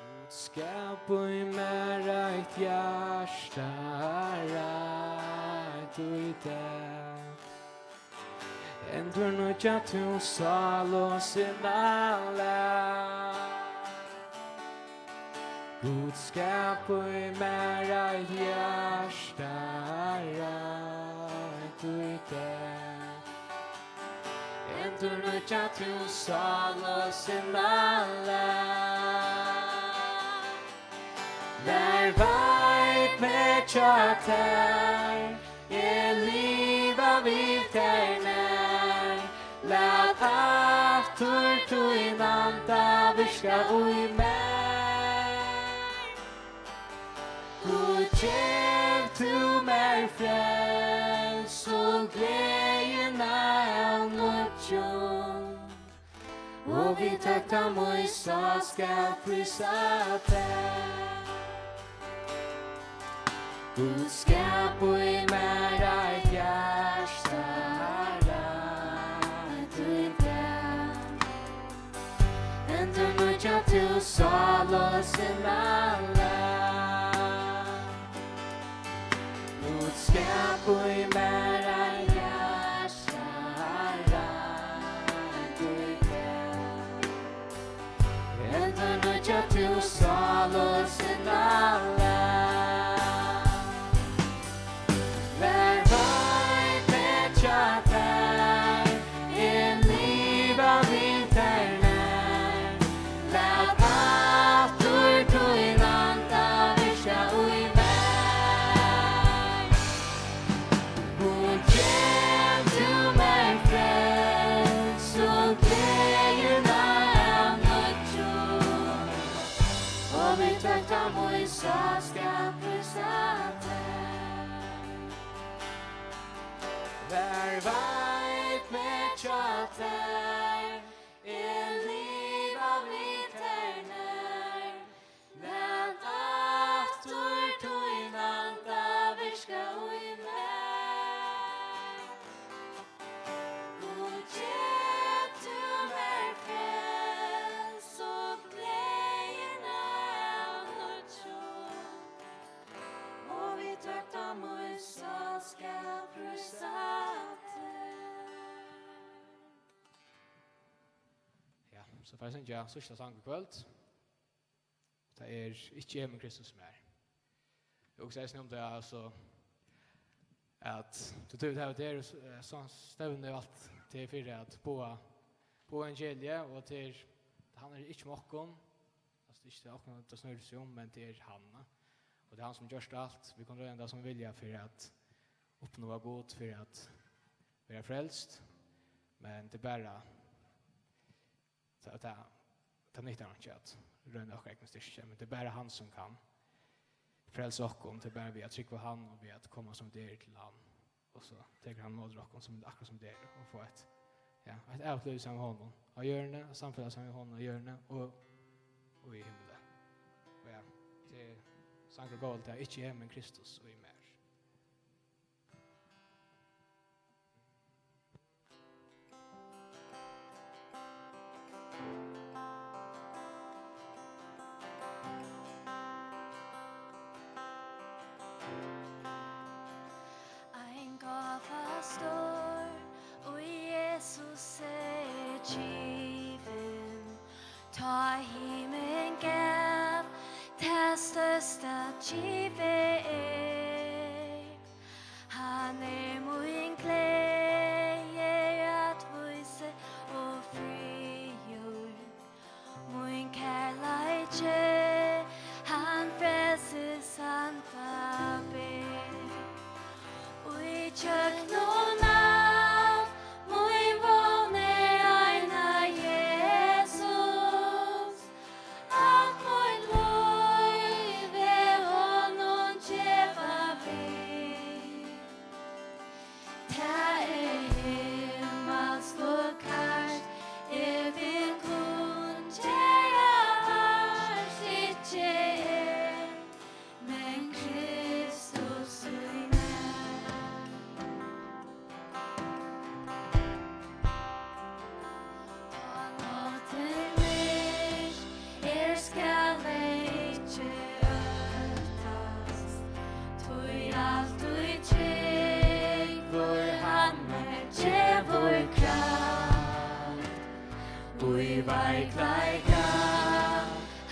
Gud, skap í mær eitt hjarta reint í dag. Endurnýggja tú sál og sinnalag. Gud, skap í mær eitt hjarta reint í dag. Endurnýggja tú sál og sinnalag. Ver veit meg hjá tær, eg liva við tær nær. Lat aftur tín anda virka í mær. Gud, gev tú mær frelsu og gleðina av nýggjum, og við tøkk og mýs skal prísa tær. Gud, skap í mær eitt hjarta reint í dag. Endurnýggja tú sál og sinnalag. Gud, skap í mær eitt hjarta reint í dag. Endurnýggja tú sál og sinnalag. Ver veit meg hjá tær, eg liva við tær nær. Lat aftur tín anda virka í mær. Og gev tú mær frelsu og gleðina av nýggjum, og við tøkk og mýs skal prísa tær. Ver veit meg hjá tær, eg liva við tær nær. Lat aftur tín anda virka í mær. Og gev tú mær frelsu og gleðina av nýggjum, og við tøkk og mýs skal prísa tær. Ja, so fara vit at syngja síðsta sang í kvøld. Tað er Ikki eg, men Kristus í mær. Eg hugsi eisini um tað, altso, at tú, tú, tað er, eh, so stevnið og alt, tað er fyri at boða, boða evangeliið, og tað er, tað handlar ikki um okkum, altso, tað er ikki okkum, tað snýr seg um, men tað er hann. Og tað er hann sum ger alt. Vit kunnu royna tað sum vit vilja fyri at uppnáa Gud, fyri at vera frelst, men tað er bara, tað, tað, tað nyttar einki at royna okkara egna styrki, men tað er bara hann sum kann frelsa okkum, tað er bara við at trúgva hann og við at koma sum vit eru til hann. Og so tekur hann ímóti okkum sum, akkurát sum vit eru, og fáa eitt, ja, eitt ævigt lív saman við honum á jørðini, og samfelag saman við honum á jørðini, og, og í himli. Og ja, tað er sangur góður, tað er ikki eg, men Kristus í mær. Ein gáva stór, ið Jesus er givin, tá himin gav tað størsta givið er. Hann er mín gleði, rættvísi og friður. Mín kærleiki, hann frelsir sanda ber. Í gjøgnum alt mín vón er eina Jesus, alt mítt lív er honum gefa veg. Tað er himmalskt og kært, eg vil kunngera hart, ikki eg, men Kristus í mær. Tá náttin myrk er, skal eg ikki óttast, tí altíð trúgvur hann mær gevur kraft. Í veikleika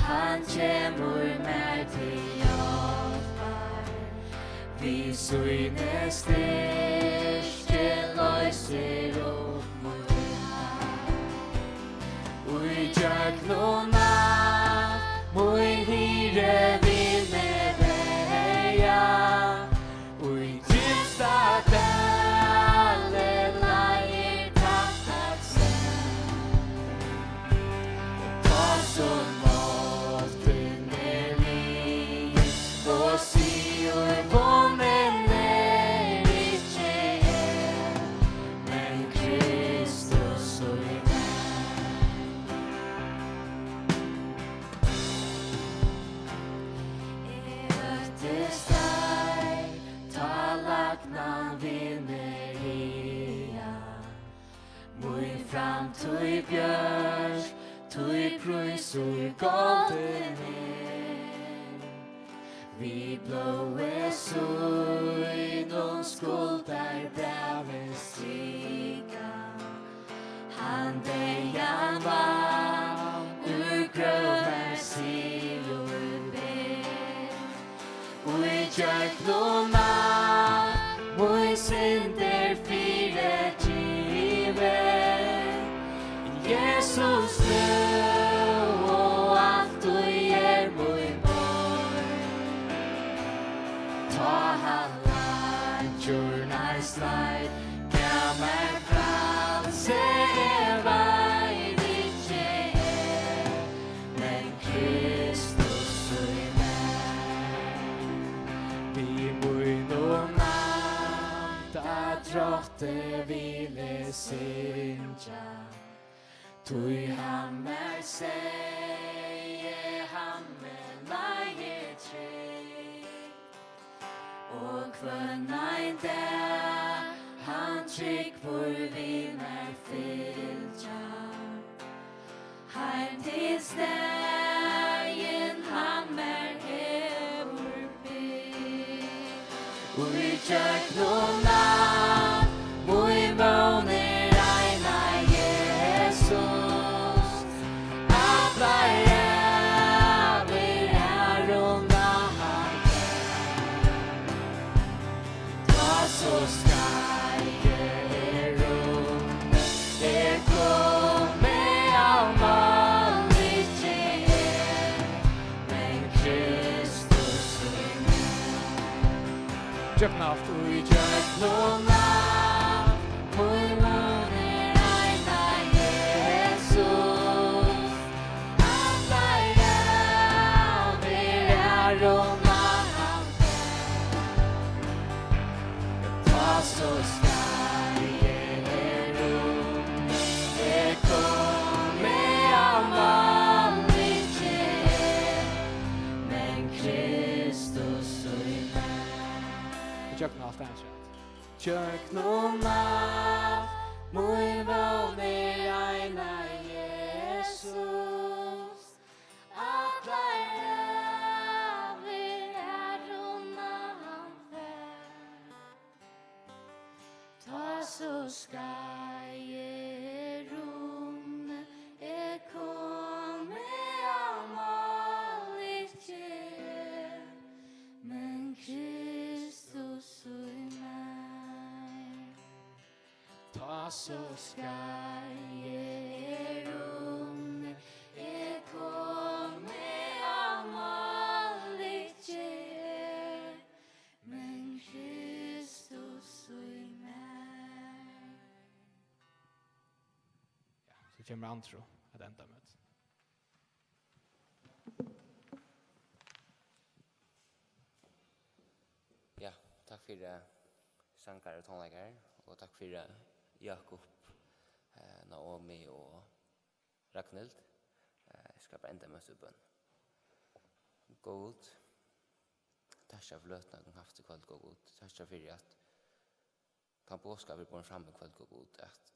hann kemur mær til hjálpar, við síni styrki loysir upp mítt hjarta. Í gjøgnum alt mín hirði vil meg verja, í djúpsta dali leiðir tað at senda. Tá sum náttin er liðug og sigur vunnin er, ikki eg, men Kristus í mær. Eg óttist ei, tá lagnan vil meg higa. Mín framtíð bjørt, tí prísur goldin er. Við blóði sínum skuldarbrævið strikað. Hann deyðan vann, úr grøv mær sigur ber. Í gjøgnum alt mín synd er fyrigivin. Jesus nú og altíð er mín borg. Tá hann langur nær sleit, gav mær frælsi, eg veit ikki eg, men Kristus í mær. Við mínum anda Drotti vil eg syngja, tí hann mær segði, hann mær leiðir trygg. Og hvønn ein dag hann trúgvur vil mær fylgja, heim til staðin hann mær hevur bygt. Í gjøgnum alt mín vón er eina Jesus, allar ævir æru hann gevur. Tá so skeiðið er runnið, eg komi av mál, ikki eg, men Kristus í mær. Gjøgnum alt. Í gjøgnum alt mín vón er eina Jesus, allar So skeiðið er um, eg komi av máliki, men Kristus í mær. Gjøgnum alt, aðeins rætt. Gjøgnum alt, mín vón er eina Jesus. Allar ævir er um hann fær. Tá so skeiðið er um, eg komi av máliki, men Kristus í mær. Tá so skeiðið er um, eg komi av máliki, men Kristus í mær. Ja, so kemur Andrew at enda møtið. Ja, takk fyri, eh, sangarar og tónleikarar, og takk fyri, eh, Jakob, eh, Naomi og Ragnhild. Eh, eg skal bara enda møtið við bøn. Góði Gud, takk fyri løtuna, vit hava havt í kvøld, góði Gud. Takk fyri at tann boðskapur er borin fram í kvøld, góði Gud, at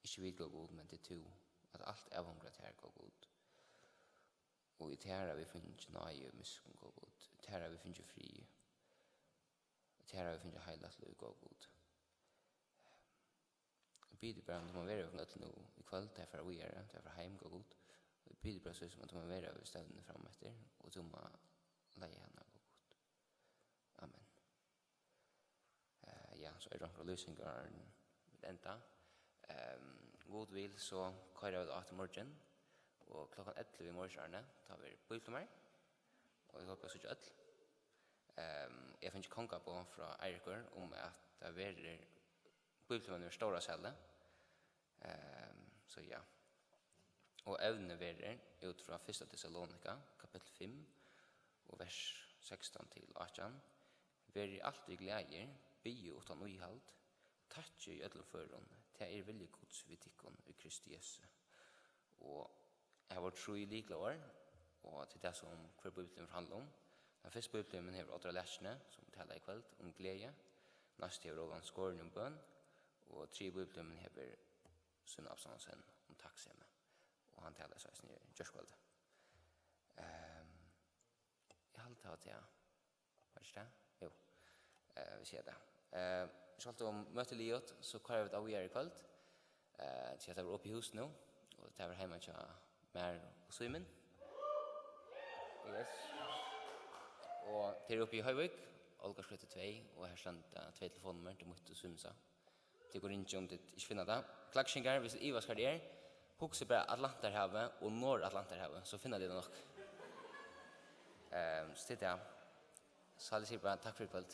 ikki vit, góði Gud, men tað er tú, at alt avhongur av tær, góði Gud. Og í tær hava vit fingið náði og miskunn, góði Gud. Í tær hava vit fingið frið. Í tær hava vit fingið heilagt lív, góði Gud. Eg biði bara, um tú má vera við okkum øll nú í kvøld, tá eg fari víðari, tá eg fari heim, góði Gud. Eg biði bara, so sum at tú má vera við stevnuni frameftir, og tú má leiða hana, góði Gud. Amen. Eh, ja, so er tað onkrar lýsingar, áðrenn vit enda. Ehm, Gud vil, so koyra vit á til morgin, og klokkan ellivu í morgin, tá verður bíbliutími, og eg hopi, eg síggi øll. Ehm, eg havi fingið kongaboð frá Eirikur um, at tað verður bíbliutími í stóra sali. Ehm, so ja. Og evnið verður út frá fyrsta Tessalonika, kapittul fimm, og vers sekstan til átjan. Verið altíð glaðir, biðið uttan íhald, takkið í øllum førum, tað er vilji Guds við tykkum í Kristi Jesu. Og her vóru trý lyklaorð, og til tað sum hvør bíbliutími hevur handlað um. Tann fyrsti bíbliutímin hevur Oddur á Lækjuni, sum talar í kvøld, um gleði. Næsti hevur Róland Skorin um bøn, og triði bíbliutímin hevur Sunna Absalonsen um takksemi, og hann talar so eisini í gjárkvøldið. Ehm, eg haldi, tað var tað. Var ikki tað? Jú. Eh, vit siga tað. Eh, sjálvt um møtið er liðugt, so koyra vit av víðari í kvøld. Eh, tí at tað verður opið hús nú, og tað verður heima hjá mær og Símun. Yes. Og tað er uppi í Hoyvík, Olgarsgøta tvey, og her standa tvey telefonnummar, tað er mítt og Símunsa. Tit kunnu ringja um tit ikki finna tað. Klaksvíkingar, viss tit ivast hvar tað er, hugsið bara Atlanterhavið og Norðatlanterhavið, so finna tit tað nokk. Ehm, so tað er tað. So eg sigi bara takk fyri í kvøld.